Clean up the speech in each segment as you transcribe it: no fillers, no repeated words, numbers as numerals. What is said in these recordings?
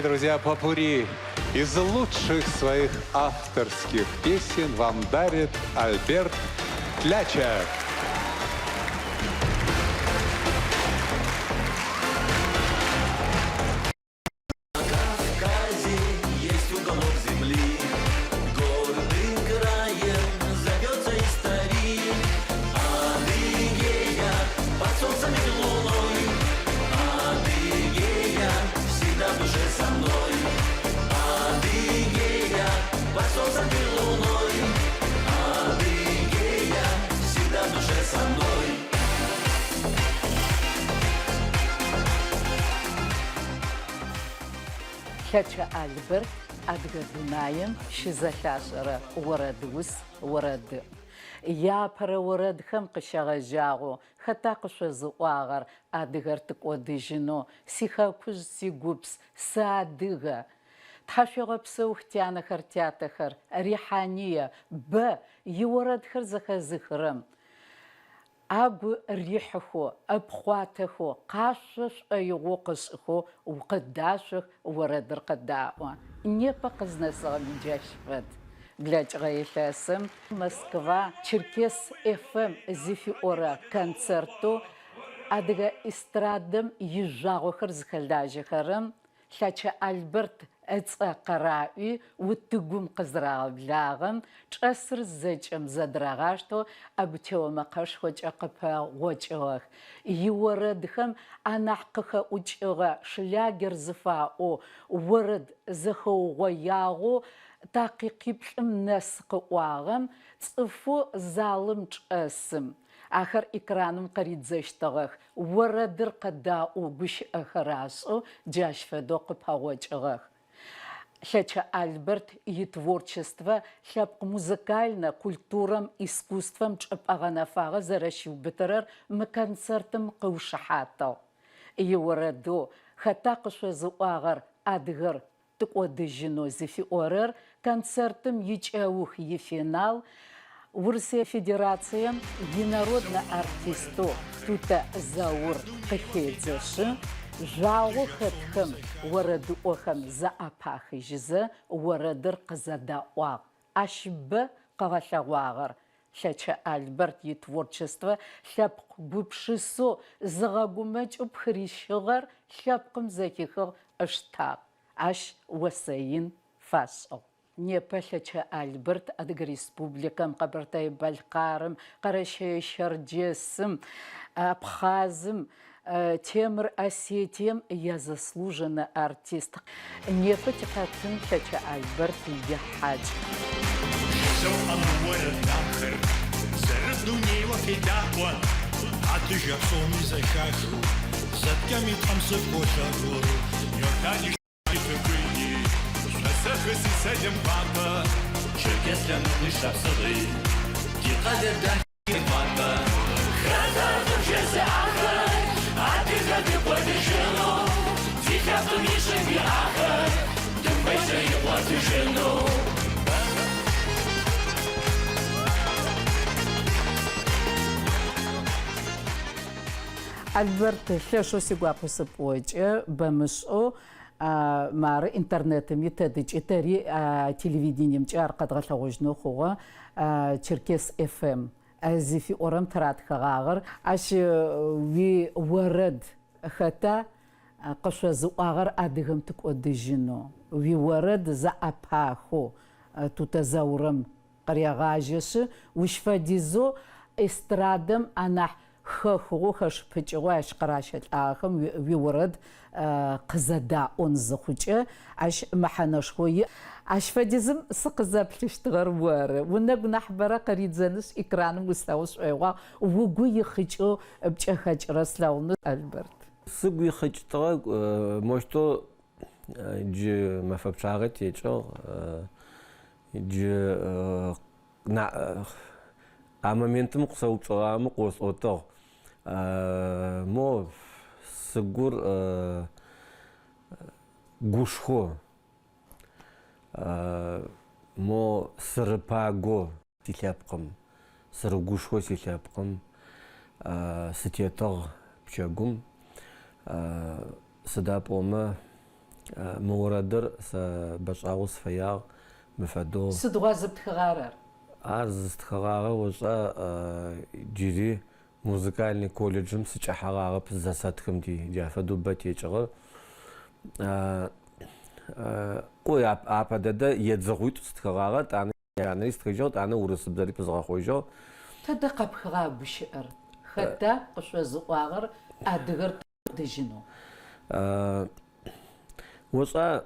Друзья, попурри из лучших своих авторских песен вам дарит Альберт Тлячев. Лъэчэ Альберт адыгэ дунаим щызэлъашӏэрэ орэдус, орэдыӏу. Иапэрэ орэдхэм къыщегъэжьагъэу Хэта къышъозыӏуагъэр адыгэр тыкӏодыжьынэу, сихэкужъ сигупс, сыадыгэ! Тхьашъуегъэпсэух тянэхэр тятэхэр, Рихьание, бэ иорэдхэр зэхэзыхырэм агу рихьыхэу, ыпхъуатэхэу, къашъо шӏоигъоу къышӏыхэу къыдашъох, орэдыр къыдаӏо. Непэ къызнэсыгъэми джащ фэд. Блэкӏыгъэ илъэсым Москва Черкес FM зыфиӏорэ концертэу адыгэ эстрадэм ижъуагъохэр зыхэлажьэхэрэм Лъачэ Альберт ыцӏэ къыраӏуи, утыгум къызырагъэблагъэм, чӏэсыр зэкӏэм зэдырагъаштэу ӏэгутео мэкъэшхокӏэ къыпэгъокӏыгъэх. Иорэдхэм анахь къыхэӏукӏыгъэ шлягер зыфаӏоу орэд зэхэугъоягъэу такъикъиплӏым нэс къыӏуагъэм цӏыфэу залым чӏэсым ахэр экраным къыридзэщтыгъэх, орэдыр къыдаӏоу гущыӏэхэр ашӏэу джащ фэдэу къыпэгъокӏыгъэх. Лъэчэ Альберт итворчествэ лъэпкъ музыкальнэ культурэм, искусствэм чӏыпӏэ гъэнэфагъэ зэрэщиубытырэр мы концертым къыушыхьатыгъ. Иорэдэу Хэта къышъозыӏуагъэр адыгэр тыкӏодыжьынэу зыфиӏорэр концертым икӏэух ифинал Урысые Федерацием инароднэ артистэу Тутэ Заур къыхедзэшъы, жъуагъоу хэтхэм орэдыӏохэм зэӏэпахыжьызэ орэдыр къызэдаӏуагъ. Ащ бэ къыгъэлъэгъуагъэр. Лъэчэ Альберт итворчествэ лъэпкъ гупшысэу, зыгъэгумэкӏэу пхырищыгъэр лъэпкъым зэхихыгъ, ыштагъ. Ащ осэ ин фашӏыгъ. Непэ Лъэчэ Альберт Адыгэ Республикэм, Къэбэртэе-Бэлъкъарым, Къэрэщэе-Щэрджэсым, Абхъазым, Темыр Осетием язаслуженнэ артист. Непэ тикъэтын Лъэчэ Альберт ихьакӏ. Жызоӏэ мы уэрэд дахэр зэрыдунейуэ федаӏуэ, адыгэ псоми зэхахыу, зэткӏэм и Тхьэм сыфхуолъэӏур. Иордани Тыркуи, шъосэхы си сэлам гуапэ, Черкес лъэныкъуи Шапсыгъи, ди къалэ дахи Мейкъуапэ. Хэта къывжезыӏахэр адыгэ дыкӏуэдыжыну, ди лъэпкъым и щӏым иӏахэр дыхуейщ дэ игъуэтыжыну. Альберт, лъэшэу сигуапэу сыпӏокӏэ, бэмышӏэу Мары интернетыми тэдыкӏи тэри телевидениемкӏэ ар къэдгъэлъэгъожьынэу хъугъэ, Черкес FM зыфиӏорэм тыратхэгъагъэр. Ащ уиорэд хэта къышъозыӏуагъэр адыгэм тыкӏодыжьынэу? Уиорэд зэӏэпахэу Тутэ Заурэм къырегъажьэшъы, ущ фэдизэу эстрадэм анахь хэхыгъэу, хэшыпыкӏыгъэу ащ къыращэлӏагъэхэм уиорэд къызэдаӏон зыхъукӏэ, ащ мэхьанэшхо иӏ. Ащ фэдизым сыкъызэплъыщтыгъэр оры. Унэгу нахьыбэрэ къыридзэнышъ, экраным услъэгъу сшӏоигъуагъ, угу ихъыкӏэу пкӏэхэкӏырэ слъэгъунэу, Альберт. Сыгу ихъыкӏтыгъэ, моущтэу джы мэфэ пчъагъэ текӏыгъ, джы А моментым къысэупчӏыгъамэ къосӏотыгъ. Мо сыгур гушхо, мо сырыпаго силъэпкъым, сырыгушхо силъэпкъым, сытетыгъ пчэгум. Сыда пӏомэ. Мы орэдыр сэ бэшӏагъэу сыфэягъ, мы фэдэу. Сыдигъуа зыптхыгъар ар? Ар зыстхыгъагъэр ошӏа, джыри музыкальный колледжым сычӏэхьэгъагъэп зэсэтхым ти, джа фэдэу бэ текӏыгъэр. Кӏо, апэ дэдэ едзыгъуитӏу стхыгъагъэ, тӏанэ янэри стхыжьыгъ, тӏанэ урысыбзэри пызгъэхъожьыгъ. Тэдэ къэпхыгъа гущыӏэр? Хэта къышъозыӏуагъэр адыгэр тыкӏодыжьынэу? Ошӏа,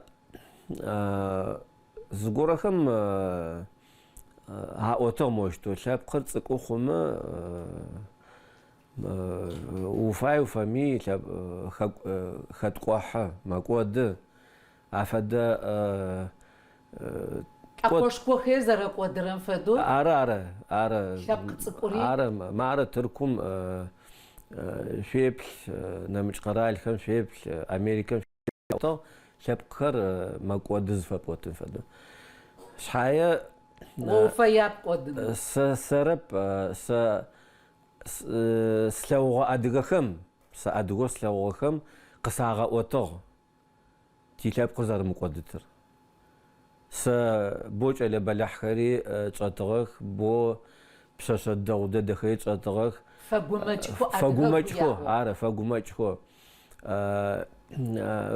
зыгорэхэм аӏотыгъ моущтэу, лъэпкъыр цӏыкӏу хъумэ, уфай уфэмыий хэткӏохьэ, мэкӏоды. Афэдэ Лӏэкъошхохэр зэрэкӏодырэм фэдэу Ары, ары, ары. лъэпкъ цӏыкӏури. Ары, мары Тыркум шъуеплъ, нэмыкӏ къэралхэм шъуеплъ, Америкэм шъуеплъ, лъэпкъхэр мэкӏоды зыфэпӏотын фэдэу. Шъхьае О уфэяп кӏодынэу. Сэ сэрэп, сэ слъэгъугъэ адыгэхэм, сэ адыгэу слъэгъугъэхэм къысагъэӏотыгъ. Тилъэпкъыр зэрэмыкӏодытыр. Сэ бо кӏэлэ бэлахьхэри чӏэтыгъэх, бо пшъэшъэ дэгъу дэдэхэри чӏэтыгъэх. Фэгумэкӏхэу, адыгэгу Фэгумэкӏхэу, яӏэу. ары, фэгумэкӏхэу.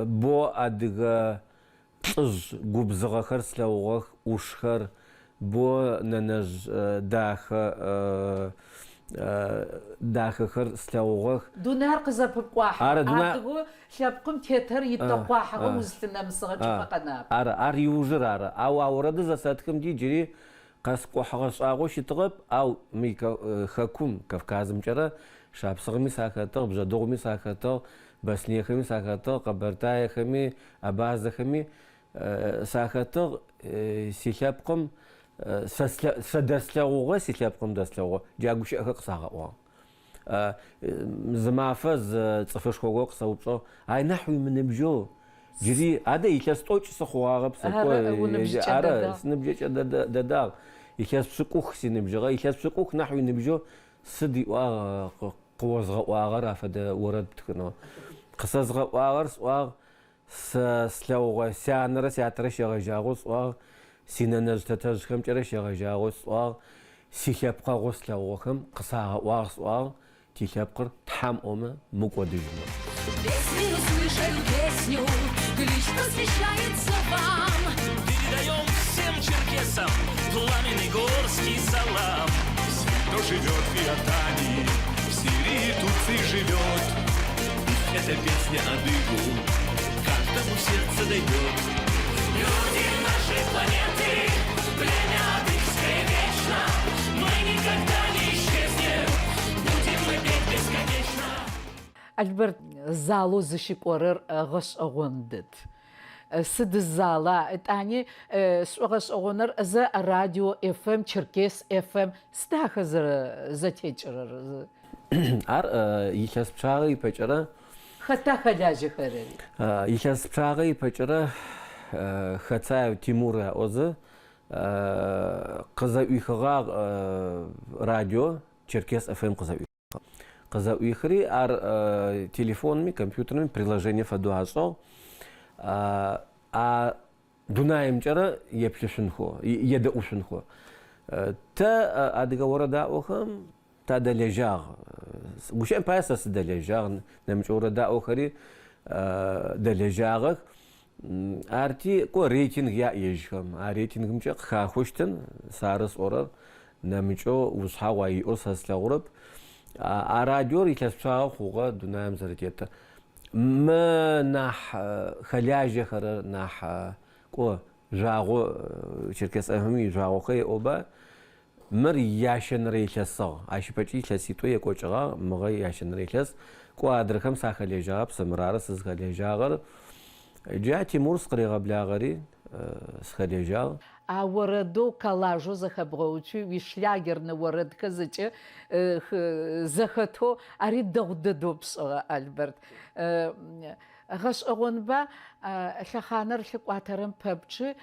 Бо адыгэ лӏыжъ губзыгъэхэр слъэгъугъэх, ӏушхэр, бо нэнэжъ дахэ дахэхэр слъэгъугъэх. Дунаир къызэпыпкӏуахьыгъ. Ары, дунай. Адыгэу лъэпкъым тетэр итэкъуахьыгъэу узлъынэмысыгъэ чӏыпӏэ къэнап. Ары, ар иужыр ары. Ау а орэдыр зэсэтхым ди джыри къэскӏухьыгъэ шӏагъоу щытыгъэп, ау мы хэкум, Кавказымкӏэрэ, Шапсыгъми сахэтыгъ, Бжъэдыгъуми сахэтыгъ, Бэслъыныехэми сахэтыгъ, Къэбэртаехэми, Абазэхэми сахэтыгъ, силъэпкъым сэ сэ дэслъэгъугъэ, силъэпкъым дэслъэгъугъэ, джа гущыӏэхэр къысагъэӏуагъ. Зы мафэ зы цӏыфышхо горэ къысэупчӏыгъ, ай нахь уимыныбжьэу, джыри адэ илъэс тӏокӏ сыхъугъагъэп сэ, кӏо, Ары, уныбжьыкӏэ ары, дэдагъ. сыныбжьыкӏэ дэдагъ, илъэс пшӏыкӏух синыбжьыгъэ, илъэс пшӏыкӏух нахь уиныбжьэу сыд иӏуагъ къыозгъэӏуагъэр афэдэ орэд птхынэу. Къысэзгъэӏуагъэр сӏуагъ, Сэ слъэгъугъэ сянэрэ сятэрэ щегъэжьагъэу сӏуагъ, синэнэжъ-тэтэжъхэмкӏэрэ щегъэжьагъэу сӏуагъ, силъэпкъэгъоу слъэгъугъэхэм къысагъэӏуагъ сӏуагъ, тилъэпкъыр Тхьэм ӏомэ мыкӏодыжьынэу. Весь мир услышит песню, клич посвящается вам. Передаем всем черкесам пламенный горский салам. Кто живет в Иордании, в Сирии, Турции живет. Пусть эта песня адыгу каждому сердце дойдет. Люди нашей планеты, племя адыгское вечно. Мы никогда не исчезнем, будем мы петь бесконечно. Альберт, залэу зыщыкӏорэр гъэшӏэгъон дэд. Сыд зала, етӏани сшӏогъэшӏэгъоныр зэ радио FM, Черкес FM, сыда ахэр зэрэзэтекӏырэр? Ар илъэс пчъагъэ ипэкӏэрэ Хэта хэлажьэхэрэри? Илъэс пчъагъэ ипэкӏэрэ Хацаев Тимур аӏозэ къызэӏуихыгъагъ радио Черкес FM къызэӏуихыгъ. Къызэӏуихри ар телефонми компьютерми приложение фэдэу ашӏыгъ. А дунаимкӏэрэ еплъышъунхэу, едэӏушъунхэу. Тэ адыгэ орэдаӏохэм тадэлэжьагъ. Гущыӏэм пае сэ сыдэлэжьагъ, нэмыкӏ орэдаӏохэри дэлэжьагъэх. Арти, кӏо рейтинг яӏ ежьхэм. А рейтингымкӏэ къыхахыщтын, сэ ары сӏорэр. Нэмыкӏэу ушъхьагъу а иӏэу сэ слъэгъурэп. А радиор илъэс пчъагъэ хъугъэ дунаим зэрэтетыр. Мы нахь хэлажьэхэрэр нахь кӏо жъуагъо Черкес FM ижъуагъохэр еӏоба. Мыр ящэнэрэ илъэсыгъ. Ащ ыпэкӏи илъэситӏо екӏокӏыгъагъ, мыгъэ ящэнэрэ илъэс. Кӏо адрэхэм сахэлэжьагъэп, сэ мырары сызхэлэжьагъэр. Джа Тимур сыкъыригъэблагъэри сыхэлэжьагъ. А орэдэу коллажэу зэхэбгъэуцуи, уишлягернэ орэдхэр зэкӏэ зэхэтэу, ари дэгъу дэдэу пшӏыгъэ, Альберт. Гъэшӏэгъонба лъэхъанэр лъыкӏуатэрэм пэпчъи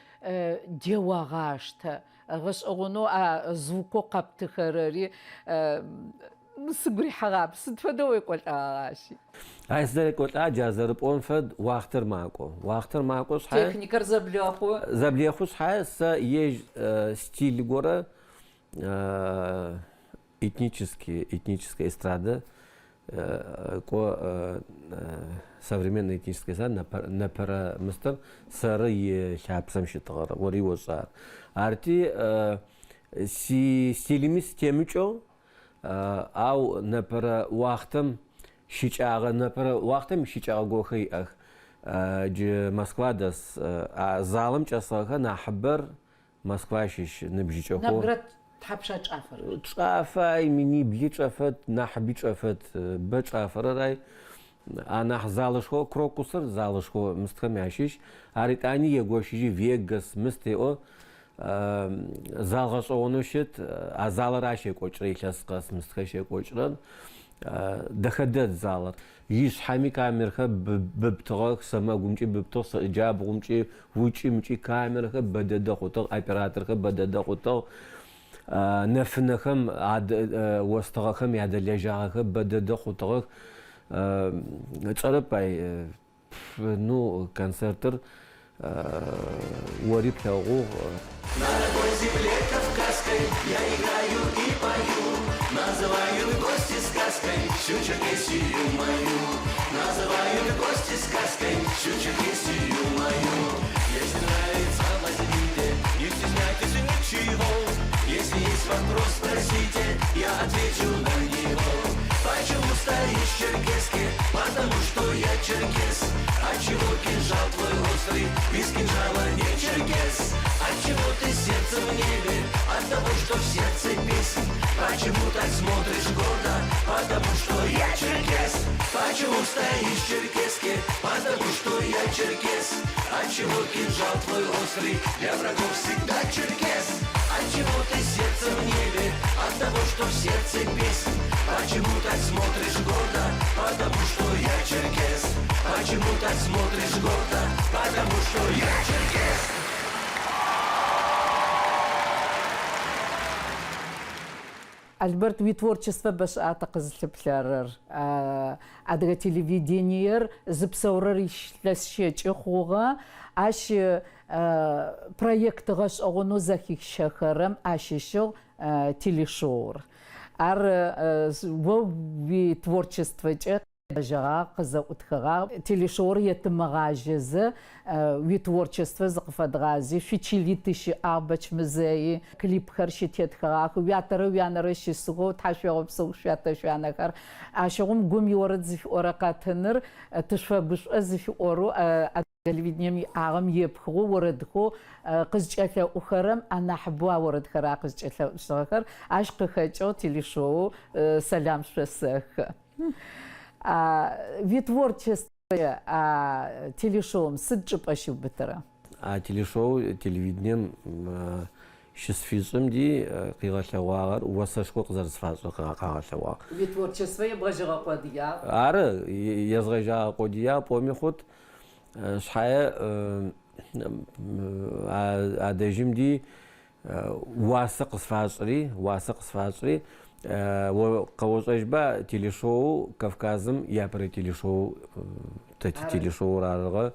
деогъаштэ. Гъэшӏэгъонэу а звукэу къэптыхэрэри. Сыгу рихьыгъап. Сыд фэдэу уекӏолӏэгъагъа ащи? Ай сызэрекӏолӏа джа зэрыпӏон фэд, уахътэр макӏо. Уахътэр макӏо шъхьае. Техникэр зэблехъу. Зэблехъу шъхьае сэ ежь стиль горэ этнический, этническая эстрада, кӏо современная этническая эстрада непэрэ мыстыр сэры и лъапсэм щытыгъэр, ори ошӏэ ар. Арти си стилыми сытемыкӏэу, ау непэрэ уахътэм щыкӏагъэ, непэрэ уахътэм щыкӏагъэ гохэр иӏэх. Джы Москва дэс а залым чӏэсыгъэхэр нахьыбэр Москва щыщ ныбжьыкӏэхэу. Нэбгырэ тхьапша чӏафэрэр? Чӏафэ ай, минибли чӏэфэт, нахьыби чӏэфэт, бэ чӏафэрэр ай. Анахь залышхо Крокусыр залышхо мыстхэм ящыщ. Ар итӏани егощыжьы Вегас мыст еӏо. Зал гъэшӏэгъонэу щыт. А залыр ащ екӏокӏырэ илъэс къэс мыстхэр щекӏокӏырэр. Дэхэ дэд залыр. Ишъхьэми камерхэр быбтыгъэх, сэмэгумкӏи быбтыгъ, джабгъумкӏи, укӏымкӏи камерэхэр бэ дэдэ хъутыгъ, операторхэр бэ дэдэ хъутыгъ, нэфынэхэм, остыгъэхэм ядэлэжьагъэхэр бэ дэдэ хъутыгъэх. Тшӏэрэп ай, ну, концертыр ори плъэгъугъ. На родной земле кавказской я играю и пою, Называют гости сказкой всю Черкесию мою. Называют гости сказкой всю Черкесию мою. Если нравится, возьмите, не стесняйтесь ничего. Если есть вопрос, спросите, я отвечу на него. Почему стоишь, черкеске? Потому что я черкес. Отчего кинжал твой острый? Без кинжала не черкес. Отчего ты сердцем в небе? От того, что в сердце песнь. Почему так смотришь гордо? Потому что я черкес. Почему стоишь, черкеске? Потому что я черкес. Отчего кинжал твой острый? Для врагов всегда черкес. Отчего ты сердцем в небе? От того, что в сердце песнь. Почему так смотришь гордо? Потому что я черкес. Почему так смотришь гордо? Потому что я черкес. Альберт, уитворчествэ бэшӏагъэ тыкъызылъыплъэрэр. Адыгэ телевидениер зыпсэурэр илъэс щэкӏы хъугъэ. Ащ проект гъэшӏэгъонэу зэхищэхэрэм ащыщыгъ телешоур. Ар о уитворчествэкӏэ къебгъэжьэгъагъ, къызэӏутхыгъагъ. Телешоур етымыгъажьэзэ, уитворчествэ зыкъыфэдгъази, шъуичыли тыщыӏагъ, Бэчмызэи клипхэр щытетхыгъах, уятэрэ уянэрэ щысыхэу, тхьашъуегъэпсэу шъуятэ-шъуянэхэр. Ащыгъум Гум иорэд зыфиӏорэ къэтыныр, Тышъуфэгушӏо зыфиӏорэу Телевидением иӏагъэм епхыгъэу орэдхэу къызкӏэлъэӏухэрэм анахьыбэу а орэдхэр къызкӏэлъэӏущтыгъэхэр. Ащ къыхэкӏыгъ телешоу Сэлам шъосэхы. Уитворчествэ а телешоум сыд чӏыпӏэ щиубытырэ? А телешоу телевидением щысфишӏым ди къигъэлъэгъуагъэр осэшхо къызэрысфашӏыр къагъэлъэгъуагъ. Уитворчествэ ебгъэжьэгъэ къодыягъ? Ары, езгъэжьагъэ къодыягъ пӏоми хъут. Шъхьае адэжьым ди уасэ къысфашӏыри, уасэ къысфашӏыри, о къэошӏэжьба телешоу Кавказым иапэрэ телешоу тэ тителешоур арыгъэ.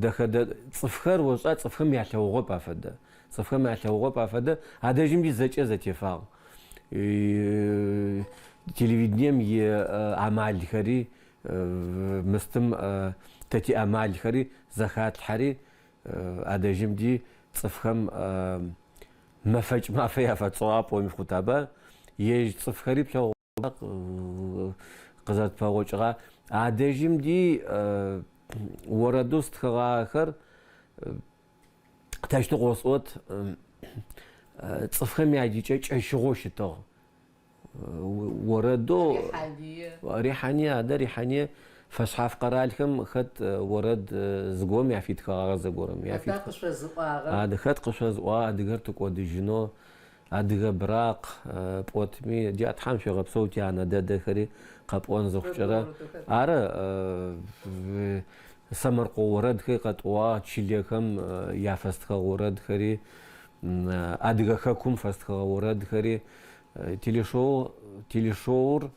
Дэхэ цӏыфхэр ошӏа, цӏыфхэм ялъэгъугъэп афэдэ. Цӏыфхэм ялъэгъугъэп афэдэ. Адэжьым ди зэкӏэ зэтефагъ. Телевидением и амалхэри, мыстым тэ тиамалхэри зэхатлъхьэри, адэжьым ди цӏыфхэм мэфэкӏ мафэ яфэтшӏыгъагъ пӏоми хъутаба. Ежь цӏыфхэри плъэгъугъэба къызэрэтпэгъокӏыгъа. Адэжьым ди орэдэу стхыгъагъэхэр таущтэу къосӏот, цӏыфхэм яджыкӏэ кӏэщыгъоу щытыгъ. Орэдэу Рихьание, адэ Рихьание фэшъхьаф къэралхэм хэт орэд зыгорэм яфитхыгъагъэ зэгорэм. Хэта къышъозыӏуагъэр? Адэ хэт къышъозыӏуагъ адыгэр тыкӏодыжьынэу, адыгэ быракъ пӏотми, джа Тхьэм шъуегъэпсэу тианэ дэдэхэри къэпӏон зыхъукӏэрэ. Ары, сэмэркъэу орэдхэри къэтӏуагъ, чылэхэм яфэстхыгъэ орэдхэри, адыгэ хэкум фэстхыгъэ орэдхэри. Телешоу, телешоур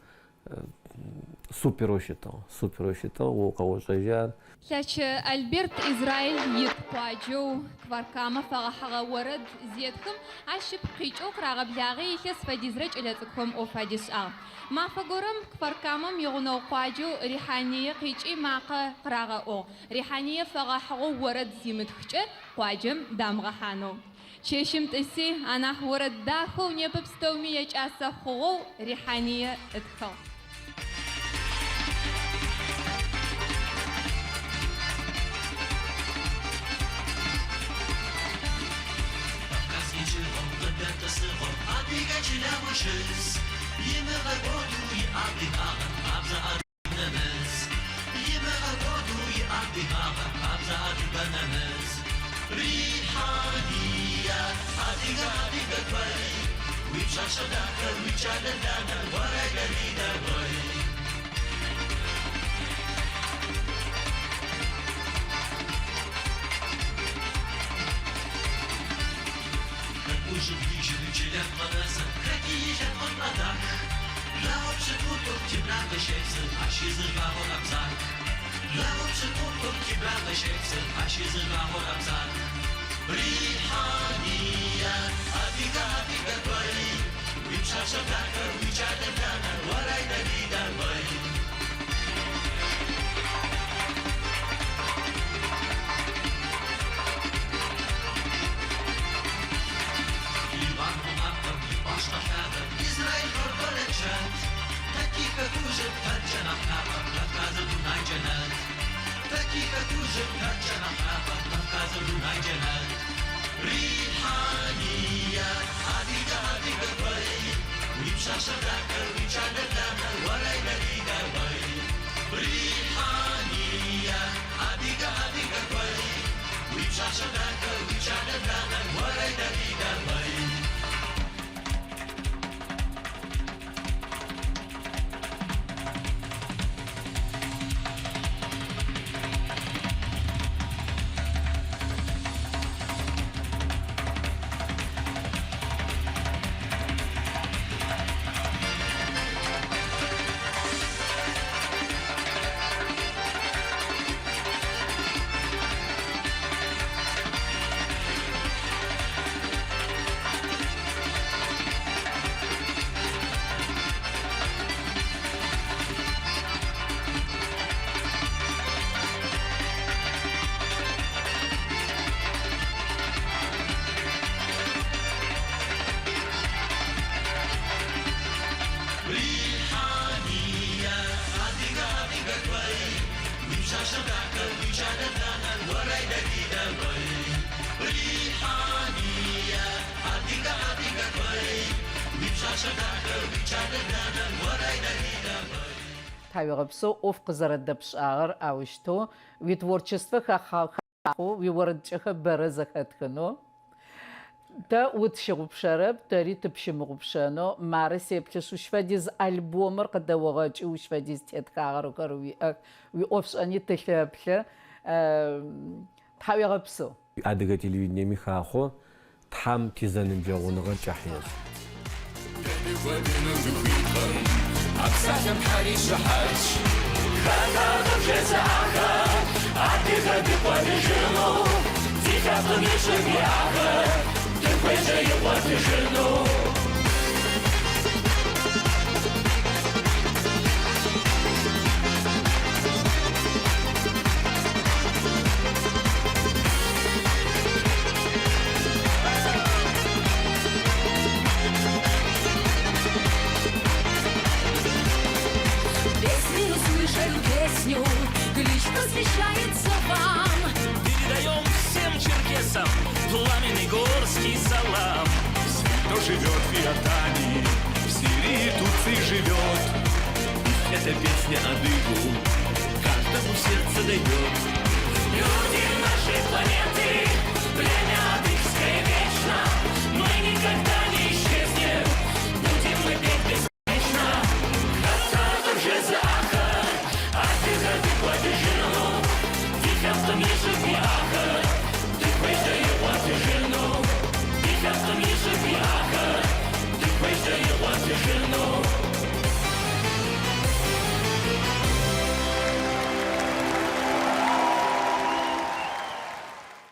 суперэу щытыгъ, суперэу щытыгъ, о къэошӏэжьы ар. Лъачэ Альберт Израиль ит къуаджэу Кфар-Камэ фэгъэхьыгъэ орэд зетхым, ащ ыпкъ къикӏэу къырагъэблагъи илъэс фэдизрэ кӏэлэцӏыкӏухэм ӏоф адишӏагъ. Мафэ горэм Кфар-Камэм игъунэгъу къуаджэу Рихьание къикӏи макъэ къырагъэӏугъ, Рихьание фэгъэхьыгъэу орэд зимытхкӏэ къуаджэм дамыгъэхьанэу. Чэщым тӏыси, анахь орэд дахэу непэ пстэуми якӏасэ хъугъэу Рихьание ытхыгъ. Кавказ икӏыгъэу, къыдэтӏысыгъэу, адыгэ чылэгъу щыс. Имыгъэкӏоду иадыгагъэ, хабзэ адыгэ нэмыс. Имыгъэкӏоду иадыгагъэ, хабзэ адыгэ нэмыс. Рихьания, адыгэ, адыгэ кой. Уипшъашъэ дахэ, уикӏалэ данэ, орэйдэри-дэрой. Тхьауегъэпсэу ӏоф къызэрэдэпшӏагъэр аущтэу уитворчествэ хахъоу, уиорэдкӏэхэр бэрэ зэхэтхынэу. Тэ утщыгъупшэрэп, тэри тыпщымыгъупшэнэу. Мары сеплъышъ, ущ фэдиз альбомыр къыдэогъэкӏы, ущ фэдиз тетхагъэхэр уиӏэх, уиӏофшӏэни тылъэплъэ. Тхьауегъэпсэу. Адыгэ телевидениеми хахъо, Тхьэм тизэныбджэгъуныгъэ кӏыхь ешӏ. А псалъэм Тхьэри щыхьэтщ. Хэта къыбжезыӏахэр адыгэ дыкӏуэдыжыну, ди лъэпкъым и щӏым иӏахэр дыхуежьэ игъуэтыжыну. Весь мир услышал песню, клич посвящается вам. Передаем всем черкесам пламенный горский салам. Кто живет в Иордании, в Сирии, Турции живет. Пусть эта песня адыгу каждому сердце дойдет. Люди нашей